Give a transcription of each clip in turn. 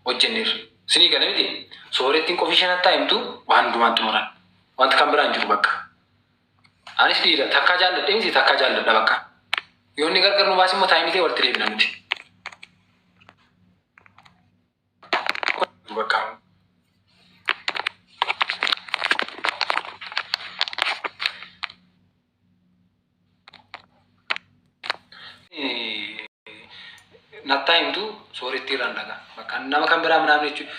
Hojjenneerra. Sinii gala miti. Soorettiin qofi isheen hattaa himtu waan hundumaan xumuran. Wanti kan biraan jiru bakka. Anis dhiira takkaa jaalladhe miti, takkaa jaalladha bakka. Yoo inni gargar nu baase immoo time ta'e walitti deebina nuti. Bakka. Nattaa himtu soorettii irraan dhagaa. Bakka nama kan biraa ምናምን jechuudha.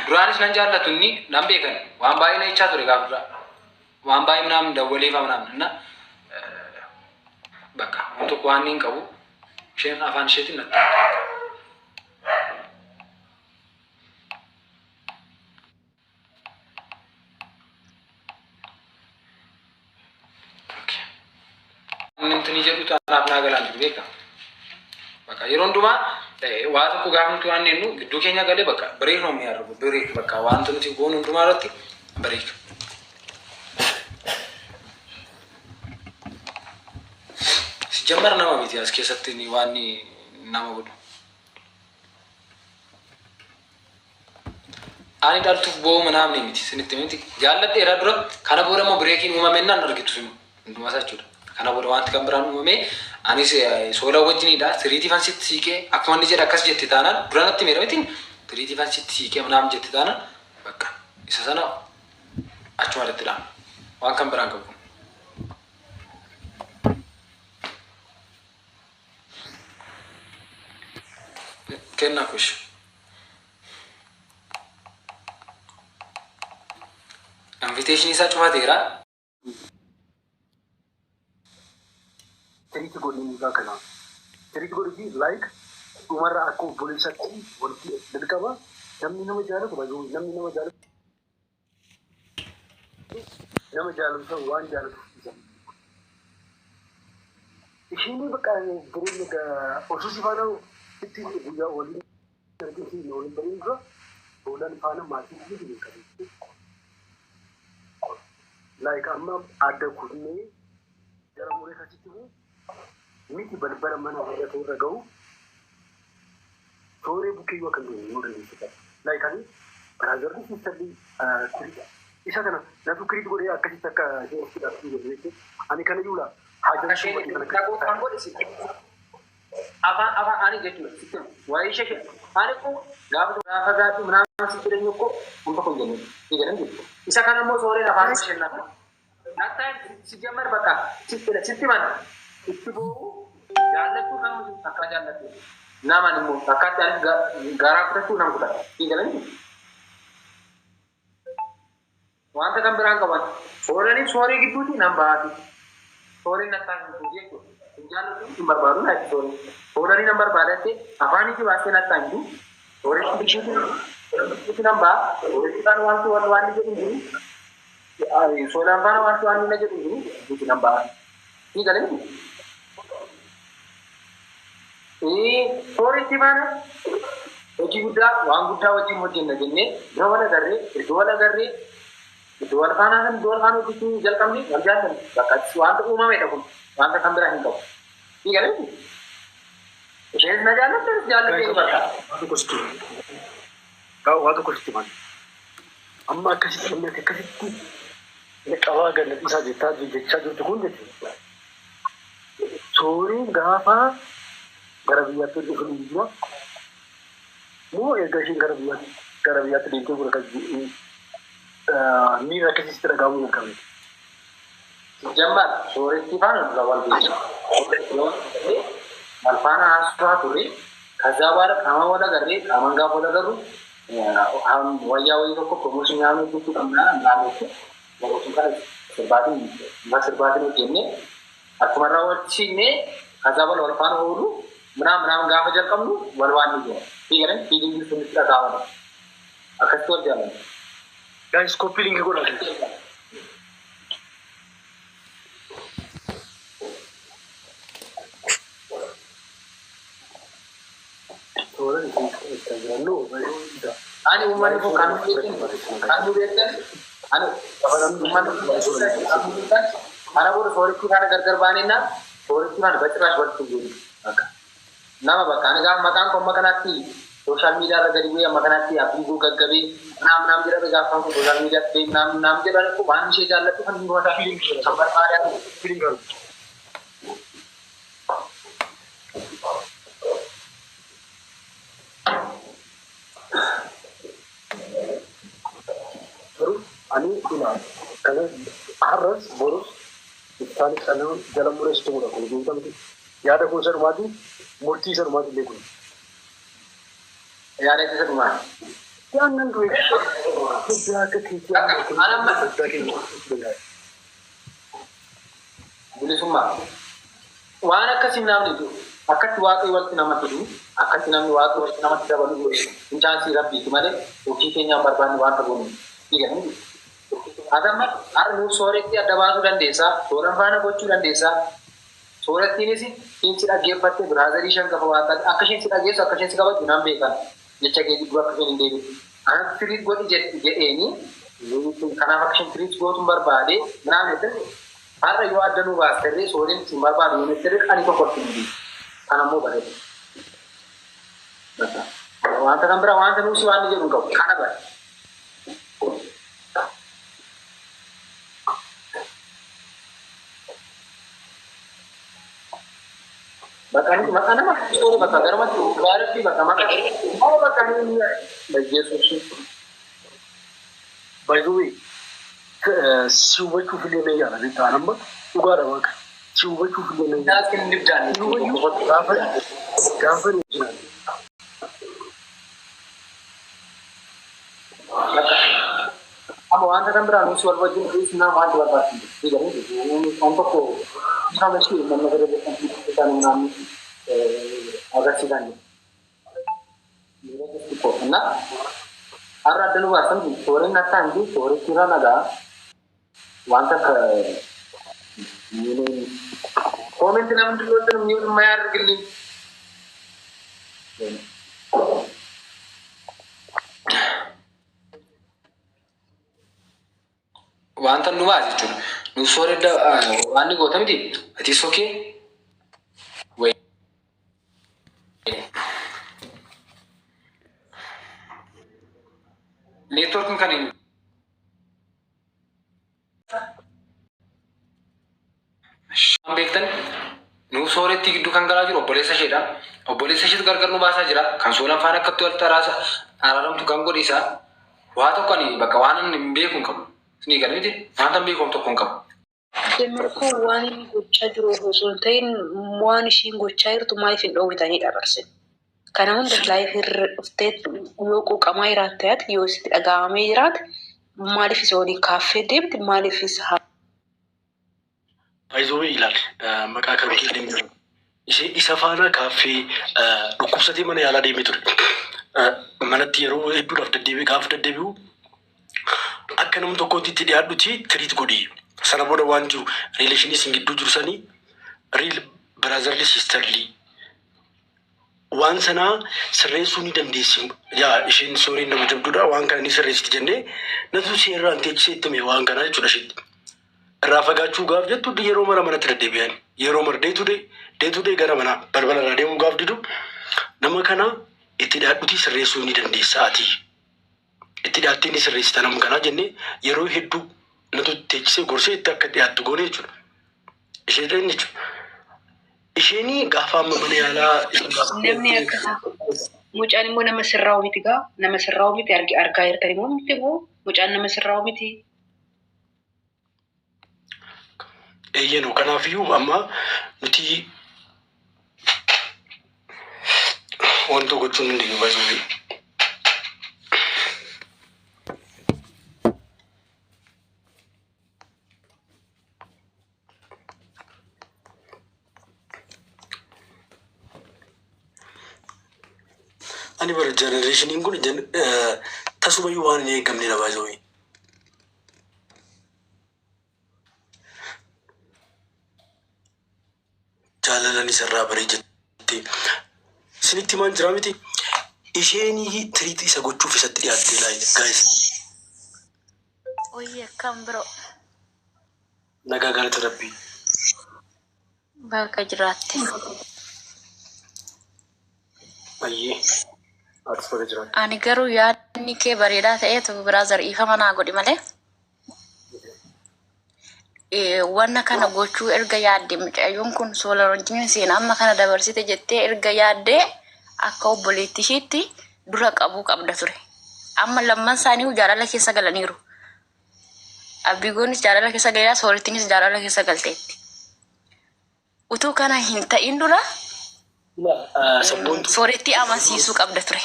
Duraanis nan jaallatu, inni nan beekan, waan baay'ee na jechaa ture gaafa duraa. Waan baay'ee ምናምን dawwaleefa ምናምን እና bakka waan tokko waan hin qabu, isheen afaan isheetiin natti himtu. Inni intini jedhutu anaaf naa galaan jiru beeka. Bakka yeroo hundumaa waa tokko gaafa nuti waan jennu gidduu keenya galee bakka break ነው የሚያደርጉ, break bakka wanta nuti goonu hundumaa irratti break. ሲጀመር nama miti as keessatti inni waan nama godhu. Ani dhaltuuf bo'oo ምናምን miti, sinitti miti, jaalladheera dura. Kana booda immoo breakiin uumamennaan argitu sunu hundumaa isaa jechuudha. Kana booda wanti kan biraan uumame anis soola wajjinidha. Tiriitii fansitti siiqee akkuma inni jedhe akkas jette taanaan, dura natti meera mitiin, tiriitii fansitti siiqee ምናምን jette taanaan, bakka isa sana achuma irratti dhaama. Waan kan biraan qabu. Kennaa kush. Invitation isaa cufateera. Treat godhi mucaa kanaa. Treat godhi, like dhumarra akka obboleessatti walitti jalqaba. Namni nama jaalatu baay'ee, namni nama jaalatu nama jaalatu sana waan jaalatu isa. Isheen bakka jireenya osoo si faana itti guyyaa waliin arginu waliin bariin dura boolaan faana maatii ishee hin qabu. Like amma adda kutnee gara muree kasitti immoo miti, balbala mana warra irra ga'u tooree bukkeeyyuu akka hin yoo dandeessu. Like ani brotherri, sisterri isa kana natu create godhee akkasitti akka isheen ofitti dhaabtuu jedhu jechuudha. Ani kana yuula haajaan Isheen kan godhe si afaan afaan ani jechuudha sitti waa'ee ishee ani kun gaafa gaafa gaafa ምናምን sitti dheenyu ko wanta kun jennu si jedhan jiru. Isa kana immoo sooreen afaan isheen nata. Nattaa ሲጀመር በቃ sitti mana itti boo'u jaallachuu kan takkaa jaallatu naman immoo takkaatti anis garaa kutachuu nan kutadha. Si jedhan jiru. Wanta kan biraan qaban sooraniif sooree gidduuti nan baati. Sooreen nattaa hin jiru jechuudha. Hin jaallatu, hin barbaadu naa sooreen. Sooranii nan barbaadatte afaan iji baasee nattaa hin jiru. Sooree gidduuti nan ba'a. Sooree faana wanti waan waan jedhu hin jiru. Soolaan faana wanti waan inni jedhu hin jiru. Gidduuti nan ba'a. Ni galee. Sooretti faana hojii guddaa, waan guddaa wajjin hojjenna jennee dura wal agarree, iddoo wal agarree, iddoo wal faanaa kan iddoo wal faana hojjechuu jalqabne wal jaallanne, bakka wanta uumamedha kun, wanta kan biraa hin qabu. Ni galee. Isheenis na jaallatte, anis jaalladhee bakka. Waa tokko sitti maal? Amma akkasitti namni ati akkasitti qabaa ganna dhiisaa jettaa jechaa jirtu kun jechuudha. Sooriin gaafa gara biyyaatti dhufu ni jira. Moo erga isheen gara biyyaatti deemtee booda kan miira akkasitti dhaga'amuu jalqabe? ሲጀመር sooretti faana dura wal beekna. Wal faana haasawaa turre. ከዛ በኋላ qaama wal agarree, qaamaan gaafa wal agarru wayyaa wayii tokko promotion nyaannu gochuu qabna naannootti. Promotion kana sirbaatiin bifa sirbaatiin hojjenne, akkuma raawwachiisne ከዛ በኋላ wal faana oolu ምናምን ምናምን gaafa jalqabnu wal waan ni jira. Fiigaran feeling sun itti dhaga'ama. Akkasitti wal jaallanna. Guys, copy link godhaa. Toora isin jirannu. Ani uummanni kun kan nu beekan, kan nu beekan, ani uummanni kun kan nu beekan, kana booda sooretti kana gargar baanennaa sooretti kana በጭራሽ walitti hin deebiin. Bakka nama bakka ani gaafa maqaan koo amma kanaatti Social media irra gadi bu'ee amma kanatti abiiguu gaggabee naam naam jedhame gaafa kun social media tti naam naam jedhan kun waan ishee jaallattu kan inni mataa kan barbaadaa. Feeling garu. Garuu ani ilaala. Kana har'as borus isaanis kana jala mureessitumudha kun beekamti. Yaada koo isa dhumaati, murtii isa dhumaati illee kun. Yaada isa dhumaati. Yaannan du'e Itoophiyaa akka keetii amma kun Itoophiyaa keenya danda'a. Bilisummaa. Waan akkasii namni jiru akkatti Waaqayyo walitti nama fidu, akkatti namni Waaqayyo walitti namatti dabalu hin chaansii Rabbiiti malee ofii keenyaan barbaanne waan ta'uun ni galu. Ati amma har'a nuuf sooretti adda baasuu dandeessaa, sooran faana gochuu dandeessaa. Soorettiinis isheen si dhaggeeffatte brother isheen gafa waaqaati akka isheen si dhageessu, akka isheen si kabajju nan beekan, jecha kee gidduu akka isheen hin deebine. Anatti treat godhi jedheeni, kanaaf akka isheen treat gootuun barbaade naan jette. Har'a yoo adda nu baasterree sooreen sin barbaadu yoo jetterree ani tokko itti hin deebi'u. Kana immoo bareeda. Wanta kan biraa wanta nuusi waan jedhu hin qabu. Kana bare. Bakka maqaa nama soore bakka garumatti gaaratti bakka maqaa bakka inni Yesuus. By the way, si hubachuuf illee na yaala beektaa, amma dhugaadha waaqa. Si hubachuuf illee na yaala. Naaskin dibdaan. Gaafa gaafa ni jiraatu. Amma wanta kan biraa nuusi wal wajjin dhiisnaa wanti barbaachisu. Ni garuu waan tokko nama ishee nama gara jedhan naannoo agarsiisan. እና har'a adda nu baasan sooreen nattaa hin jiru, sooretti irra nagaa wanta akka comment ለምንድን ነው እንትን mute የማያደርግልኝ? Wanta nu baase jechuudha. Nu sooree waan ni goota miti. Ati sokee ወይ ኔትወርክን kan eenyu beektan nu sooretti gidduu kan galaa jiru obboleessa isheedha. Obboleessa isheetu gargar nu baasaa jira. Kan soolan faana akkatti walitti araaramtu kan godhe isaa waa tokko ani bakka waan inni hin beeku hin qabu. Isinii gala miti, wanta hin beeku tokko hin qabu. Jemmar koo, waan inni gochaa jiru osoo hin ta'in waan ishiin gochaa jirtu maaliif hin dhoowwitanidha barse. Kana hunda live irra dhuftee yoo quuqamaa jiraatte ati yoo sitti dhaga'amee jiraate maaliif isa waliin kaaffee deemte, maaliif isa Ayizoo ilaali, maqaa kan kee deemee ishee isa faana kaaffee dhukkubsatee mana yaalaa deemee ture. Manatti yeroo hedduudhaaf deddeebi'ee gaafa deddeebi'u akka namni tokkotti itti dhiyaadhuti treat godhi. Sana booda waan jiru relation isin gidduu jiru sanii real brotherly sisterly waan sanaa sirreessuu ni dandeessi. Yaa isheen sooriin nama jabduudha, waan kana ni sirreessiti jennee natu seerraan teechisee itti hime waan kanaa jechuudha isheetti. Irraa fagaachuu gaaf jettu yeroo mara manatti deddeebi'an. Yeroo mara day to day, day to day gara manaa balbala irraa deemuu gaaf didu nama kana itti dhiyaadhuti sirreessuu ni dandeessa ati. Itti dhiyaattee ni sirreessita nama kanaa jennee yeroo hedduu natu teechisee gorsee itti akka dhiyaattu goone jechuudha. Ishee jechuudha. Isheenii gaafa amma mana yaalaa Namni akka mucaan immoo nama sirraa'u miti gaa, nama sirraa'u miti, argaa jirtan immoo miti moo mucaan nama sirraa'u miti. Eeyyenu, kanaafiyyuu amma nuti wanta gochuu hin dandeenyu baay'ee. Ani bara generationiin kun tasumayyuu waan hin eegamnedha baay'ee. Jaalalan isarraa baree jettee. Isinitti himaan jira miti. Isheenii treat isa gochuuf isatti dhiyaattee laayit guys. Wayyi, akkam biroo? Nagaa, galata Rabbii. Baga jiraatte. Ayyee. Atis baga jiraatte. Ani garuu yaadni kee bareedaa ta'eetu brother dhiifama naa godhi malee. Wanna kana gochuu erga yaadde mucayyoon kun soolar wajjin seena amma kana dabarsite jettee erga yaaddee akka obboleetti ishiitti dura qabuu qabda ture. Amma lamman isaanii jaalala keessa galaniiru. Abbiigoonis jaalala keessa galeera, soorittiinis jaalala keessa galteetti. Utuu kana hin ta'in dura Sabboontu. soorettii amansiisuu qabda ture.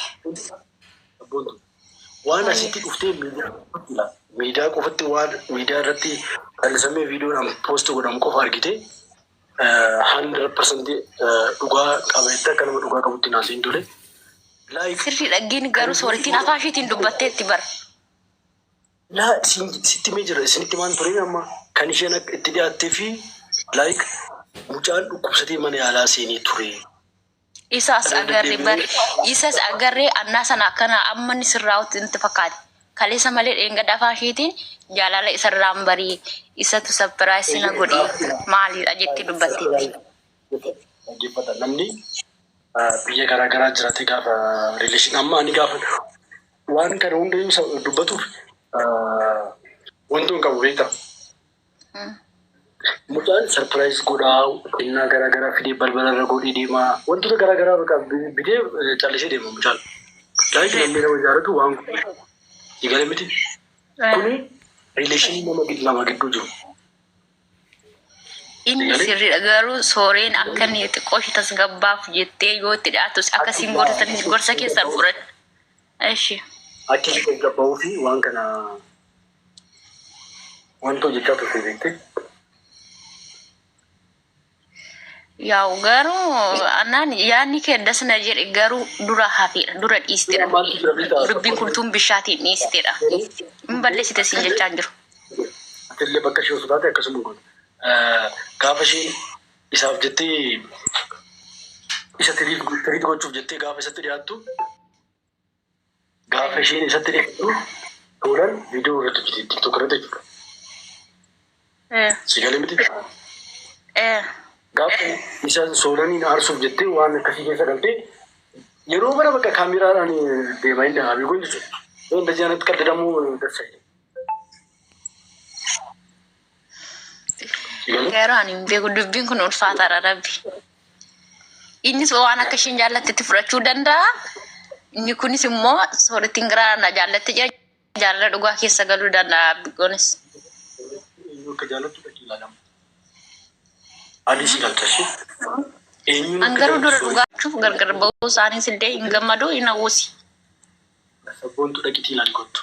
Sabboontu. Waan asitti dhuftee miidiyaa qofatti waan miidiyaa irratti callisamee viidiyoodhaan post godhamu qofa argite 100% dhugaa qabeetta akka nama dhugaa qabutti naasiin ture. Like Sirrii dhaggiin garuu soorettiin afaan ishiitiin dubbatteetti bara. Laa sitti himee jira isinitti maan ture amma kan isheen akka itti dhiyaattee fi like mucaan dhukkubsatee mana yaalaa seenee ture. Isas Irra agarre bar deddeebi'ee isas agarree annaa sana akkana amma inni sirraa'utti nutti fakkaate. Kaleessa malee dheengadda afaan ishiitiin jaalala isarraan barii isatu surprise na godhe maalidha jettee dubbatteetti. Dhaggeeffata namni biyya garaa garaa jiraatee gaafa relation amma ani gaafa waan kana hundayyuu dubbatuuf wanti hin qabu beektaa. Mucaan surprise godhaa kennaa garaa garaa fidee balbala irra godhee deemaa wantoota garaa garaa bakka bitee callisee deema mucaan. Like namni nama jaalatu waan sigale miti. Kuni relation nama lama gidduu jiru. Inni Sigale sirriidha garuu sooreen akka inni xiqqoo ishee tasgabbaaf jettee yoo itti dhiyaatus akka siin gorsitanis gorsa keessan fudhadhu. Eshi. Akka inni tasgabbaa'uu fi waan kana wanta hojjechaa turte beektee. Yaa'u garuu anaan yaadni kee das na jedhe garuu dura hafeedha dura dhiistedha. Maaltu jira beektaa? Dubbiin kun tun bishaatiin dhiistedha. Hin balleessite siin jechaa hin jiru. Atillee bakka ishee osoo taate akkasuma goota. Gaafa isheen isaaf jettee isa treat gochuuf jettee gaafa isatti dhiyaattu gaafa isheen isatti dhiyaattu toolan viidiyoo irratti hojjete TikTok irratti jechuudha. Si galee miti? Gaafa isa soolaniin aarsuuf jettee waan akkasii keessa galtee yeroo bara bakka kaameraadhaan deemaa hin dhaabee kun jechuudha. እንደዚህ አይነት ቀልድ ደግሞ ደስ አይልም። Garuu ani hin beeku dubbiin kun ulfaataadha rabbi. Innis waan akka isheen jaallattetti fudhachuu danda'a. Inni kunis immoo soorettiin garaa na jaallatte jira jaalala dhugaa keessa galuu danda'a Abbigonis. Eenyu akka jaallattu dhaqii ilaalama. Adii si galcha ishee. Eenyuun An akka garuu dura jaallattu dhugaachuuf gargar bahuu isaaniis illee hin gammadu hin hawwusi. Sabboontu dhaqiitii ilaali kottu.